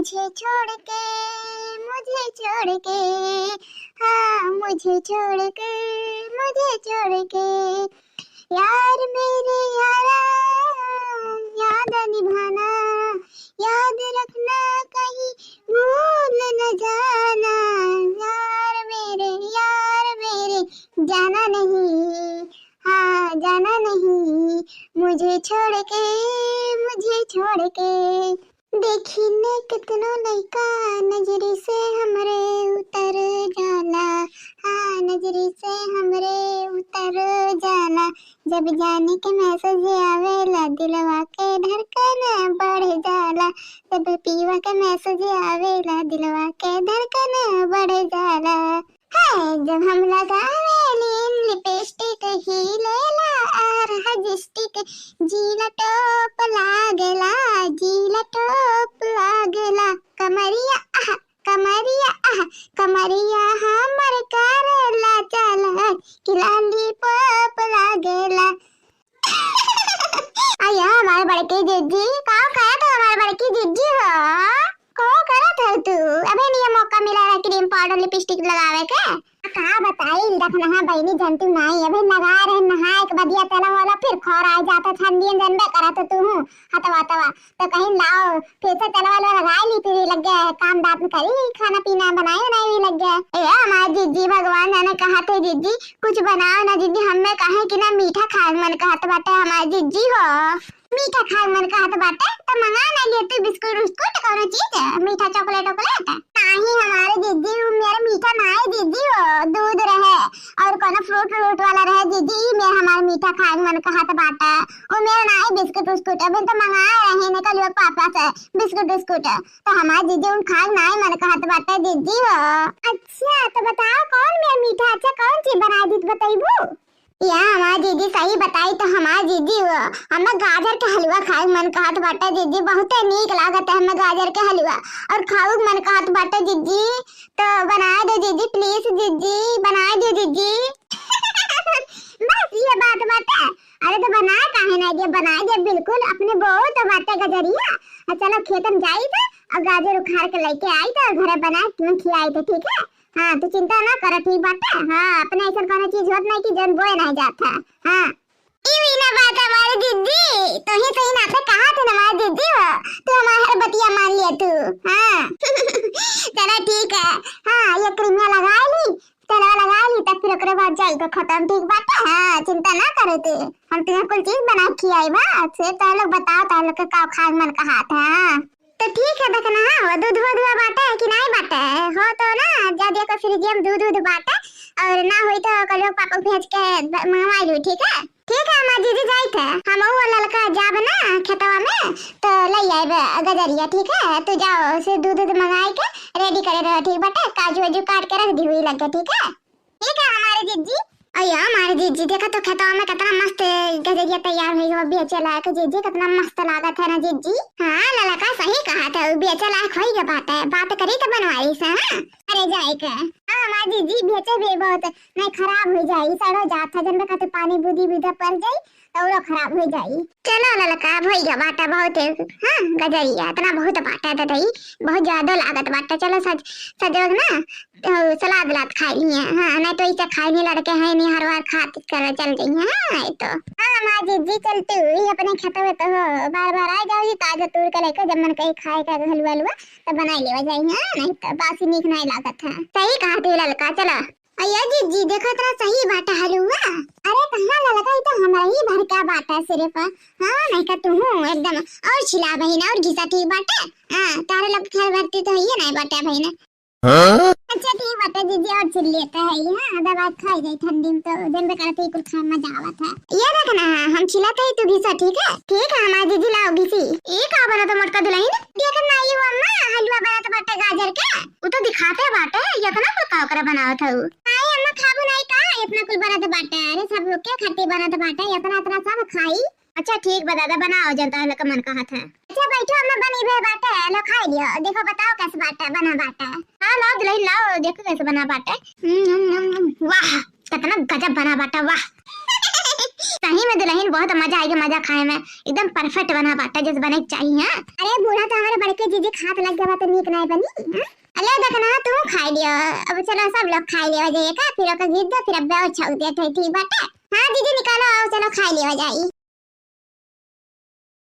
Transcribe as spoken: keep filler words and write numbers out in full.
मुझे छोड़ के, मुझे छोड़ के, हाँ, मुझे छोड़ के, मुझे छोड़ के, यार मेरे यारा, याद निभाना, याद रखना, कहीं भूल न जाना, यार मेरे, यार मेरे, जाना नहीं, हाँ, जाना नहीं, मुझे छोड़ के, मुझे छोड़ के। देखी ने कितनो लइका नजरी से हमरे उतर जाला, हाँ, नजरी से हमरे उतर जाला। जब जाने के message आवेला, दिलवा के धड़कन बढ़ जाला। जब पियवा के message आवेला, दिलवा के धड़कन बढ़ जाला। है, जब हम लगावेलीन lipstick, ही लेला आर हज stick, जीला टोप लागेला, जीला टोप लागेला। कमरिया आह, कमरिया आह, कमरिया हमर करेला चल, कि lollipop लागेला। अया, हमार बड़की जिज्जी, का कहत हो हमार बड़की जिज्जी हो? को करत हो तू? अबे निये मौका मिला रहा cream powder lipstick लगावे के। का बताई, दखनहा बहिनी, जनतू नाई, अबे लगा रहे नहाए के बदिया तेला वाला, फिर खौर आ जाता, ठंडियन जनबे करत हो तू हूँ, हतवा तवा। तो कहीं लाओ, फिर से तेलवा वेलवा लगाई ली, फिर लग गया काम दाँत में करी, खाना पीना बनाए बनाए भी लग गया। ए, हमार जिज्जी, भगवान जाने कहाँ थे जिज्जी, कुछ बनाओ ना जिज्जी, हमें काहे कि ना मीठा खाए मन कहत बाटे हमार जिज्जी हो। मीठा खाए मन कहत बाटे, तो मंगा ना लिए तू बिस्कुट उस्कुट, कौनो चीज, मीठा chocolate वोकलेट। नाही हमारे जिज्जी, वो मेरा मीठा ना है जिज्जी हो, दूध रहे और कौनो fruit व्रूट वाला रहे जिज्जी, ई में हमार मीठा खाए मन कहत बाटे। वो मेरा ना है बिस्कुट उस्कुट, अभी तो मंगाए रहे ने कल पापा से बिस्कुट उस्कुट। तो हमार जिज्जी उन खाए नाई मन कहत बाटे जिज्जी हो। अच्छा, तो बताओ कौन मेरा मीठा, अच्छा कौन चीज बना दीत बतैबू? या हमार जिज्जी सही बताई तो हमार जिज्जी हो, हमें गाजर के हलवा खाए मन कहत बाटे जिज्जी, बहुते नीक लागत है हमें गाजर के हलवा और खाऊ मन कहत बाटे जिज्जी। तो बनाए दो जिज्जी, please जिज्जी, बनाए दो जिज्जी। बस ये बात बाटे। अरे तो बनाए काहे ना दिया, बनाए दिया बिल्कुल। अपने बहुत बाटे गजरिया। और चलो खेतन जाई तो और गाजर उखाड़ के लेके आई तो घरे बनाए तुम खियाई तो, ठीक है? हाँ, तू चिंता ना कर, ठीक बाटे। हाँ, अपने ऐसा कोनो चीज होत नहीं कि जौन बोए नहीं जात है। हाँ, ई भी ना बात हमारे जिज्जी, तो ही सही ना से कहा थे ना हमारे जिज्जी हो, तू हमारे हर बतिया मान लिया तू। हाँ। चला ठीक है। हाँ, ये क्रीमिया लगा ली, तेलवा लगा ली, तब फिर ओकरे बाद जाई तो खत्म, ठीक बाटे। हाँ, चिंता ना करे तू, हम तुम्हें कुल चीज बना के खियाई बा। से तो लोग बताओ तो लोग के का खाए मन कहत है। हाँ। तो ठीक है, दखनहा हो, दूध वूध बाटे कि नाई बाटे? हो तो ना, जा देखो फ्रिजिया में दूध वूध बाटे, और ना होई तो कल पापा भेज के ब-, मंगवा लू, ठीक है? ठीक है, हमार जिज्जी जाइत है, हम वो ललका जाब ना खेतवा में, तो ले आइब गजरिया, ठीक है? तू जाओ, से दूध वूध मंगाई के ready करे रहो, ठीक बाटे? काजू वाजू काट के रख दी हुई लग के, ठीक है? ठीक है हमारे जिज्जी। अयो हमारे जिज्जी, देखा तो खेतवा में कितना मस्त गजरिया तैयार हुई हो, बेचे लायक जिज्जी, कितना मस्त लागत है ना जिज्जी। हाँ ललका सही कहा था, वो बेचे लायक होई के बात है, बात करी तो बनवाई से। हाँ, अरे जाए के। हाँ हमारे जिज्जी, बेचे भी बहुत नहीं, खराब हो जाई, सड़ो जात है, जन खातिर पानी बूदी बूदा पड़ जाई तो औरो खराब हो जाई। चलो ललका, भइया बाटा बहुत है, हाँ गजरिया इतना बहुत बाटा दे दई, बहुत ज्यादा लागत बाटा। चलो सज सजोग ना, अ, सलाद लाद खाई लिए। हाँ, नहीं तो इसे खाई नहीं, लड़के हैं नहीं, हर बार खात कर चल गई हैं। हाँ, ये तो। हाँ, हमार जिज्जी चलती हुई अपने खेतवे तो हो, बार बार आ जाओ जी, ताजा तोड़ के लेके, जब मन कही खाए का हलवा हलवा, तो बनाई लेवा जाई। हाँ, नहीं तो बासी नीक नहीं लागत है। सही कहा तू ललका, चलो। अयो जिज्जी, देखो इतना सही बाटा हलवा। अरे कहाँ ललका, ये तो हमारा ही घर का बाटा सिर्फ। हाँ, नहीं का तू हूँ एकदम। और छिला बहिन, और घिसा ठीक बाटे। हाँ, तारे लोग ख्याल भरती तो है ये नहीं बाटा बहिन। हाँ? अच्छा ठीक बाटे जिज्जी, और चिल्ली तो है ही, हाँ, दवा खाई जाई ठंडी में तो, दिन पे करते ही कुल खाए मजा आवत है। ये देख ना, हम छिला तो ही तू घिसा, ठीक है? ठीक है, हमारे जिज्जी लाओ घिसी। ये का बना तो मोटका दुल्हन? देख ना, ये वो अम्मा हलवा बनत बाटे गाजर के। वो तो दिखाते बाटे, इतना कुल का ओकरा बनावत हऊ? आई अम्मा खाबू नहीं का? इतना कुल बनत बाटे, अरे सब लोग के खातिर बनत बाटे, इतना इतना सब खाई। अच्छा ठीक बा दादा, बनाओ जन तोहरे लोग के मन कहत है। अच्छा बैठो अम्मा, बनी भे बाटे, लो खाई लियो। देखो बताओ कैसे बाटे, बना बाटे। हाँ लाओ दुल्हन लाओ, देखो कैसे बना बाटे। हम्म, हम्म, हम्म, हम्म, वाह कितना गजब बना बाटे, वाह। सही में दुल्हन बहुत मजा आएगी, मजा खाए में, एकदम perfect बना बाटे जैसे बने के चाहिए। हाँ? अरे बूढ़ा तो हमारे बड़के जीजी, खात लग गवा तो नीक नाय बनी, हाँ? अले देख ना, तू खाई लियो। अब चलो सब लोग खाई लेवा जाइए का, फिर ओका गिर दो, फिर अब और छौंक दिया थे, ठीक बाटे? हाँ जीजी, निकालो, आओ, चलो खाई लेवा जाई।